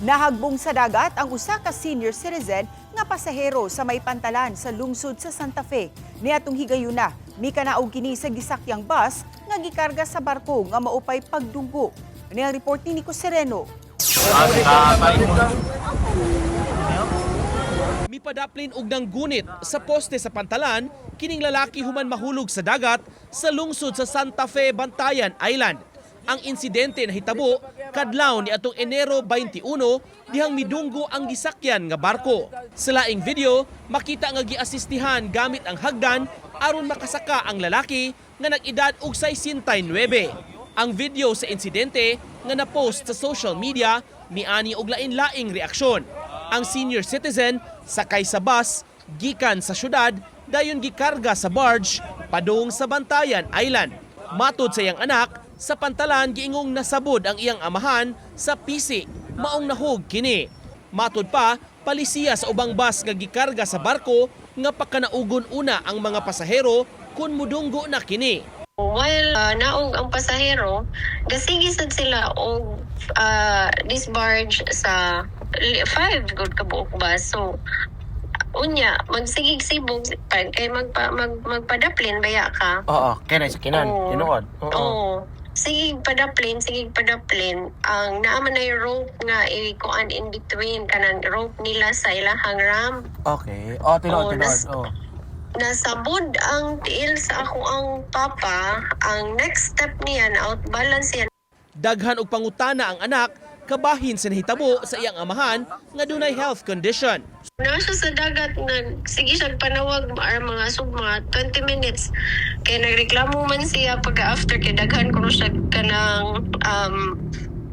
Nahagbong sa dagat ang usa ka senior citizen nga pasahero sa may pantalan sa lungsod sa Santa Fe. Niadtong higayuna, mikanaog kini sa gisakyang bus nga gikarga sa barko nga maupay pagdunggo. Ani ang report ni Nico Sereno. Mipadaplin og nanggunit sa poste sa pantalan kining lalaki human mahulog sa dagat sa lungsod sa Santa Fe, Bantayan Island. Ang insidente nahitabo kadlaw ni atong Enero 21 dihang midunggo ang gisakyan nga barko. Sa laing video, makita nga giasistihan gamit ang hagdan aron makasaka ang lalaki nga nag-edad og 69. Ang video sa insidente nga na-post sa social media miani og lain-laing reaksyon. Ang senior citizen sakay sa bus gikan sa syudad, dayon gikarga sa barge padung sa Bantayan Island. Matod sa iyang anak, sa pantalan giingong nasabod ang iyang amahan sa pisi, maong nahog kini. Matod pa, palisiya sa ubang bus nga gikarga sa barko nga pakanaugon una ang mga pasahero kun mudunggo na kini. While naog ang pasahero, gasigi sad sila og disbarge sa five good ka buok bus. So unya magsigig sibog kay magpadaplin baya ka. Oo, kaya sa kinan, Oo. tinuod. Oo. Oo. Sige padaplin, sige padaplin. Ang naa man ay rope nga ikuan in between kanang rope nila sa ilahang ramp. Okay. Oh, tinuod, Oo, tinuod. Oo. Nasabod ang tiil sa ako ang papa. Ang next step niya na outbalance niya. Daghan og pangutana ang anak kabahin sa nahitabo sa iyang amahan nga dunay health condition. Naa siya sa dagat, nag sige siya panawag or mga sub mga 20 minutes. Kay nagreklamo man siya pag after kay daghan kuno siya kanang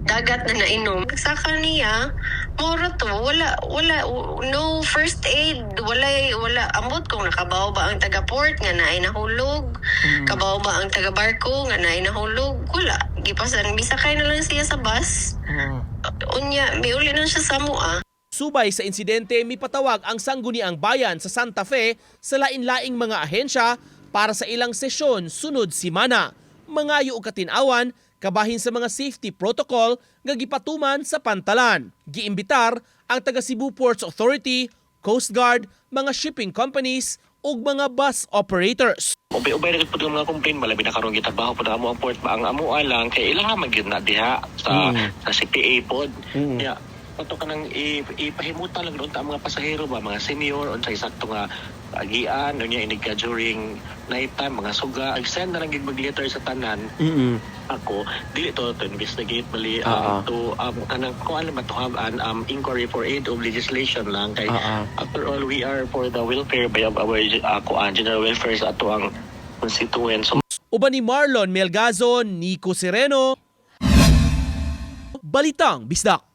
dagat na nainom. Sa kaniya, moro to, wala, wala, no first aid, wala, wala, ambot kung nakabaw ba ang taga-port nga naay nahulog, kabaw ba ang taga-barko nga naay nahulog, wala. Gipasan, misakay na lang siya sa bus. Unya, miuli na siya sa mua. Subay sa insidente, mipatawag ang Sangguniang Bayan sa Santa Fe sa lain-laing mga ahensya para sa ilang sesyon sunod simana. Mangayo og katinawan kabahin sa mga safety protocol nga gipatuman sa pantalan. Giimbitar ang taga Cebu Ports Authority, Coast Guard, mga shipping companies ug mga bus operators. Ubay-ubay na gud pud ang mga complaint, malabi na karon gitrabaho pud amo ang port ba, ang amo lang kay ilaha man gyud na diha sa sa CPA pod. Ya, kato kanang ipahimutan lang doon ta ang mga pasahero ba, mga senior, unsay sakto nga agian unya inig ka during night time, mga suga, send na lang gid mag letter sa tanan. Ako dili to to investigate bali, to kanang kuan ba, to have an inquiry for aid of legislation lang kay after all we are for the welfare by of our kuan, general welfare sa ato ang constituents. So Uban ni Marlon Melgazo, Nico Sereno, Balitang Bisdak.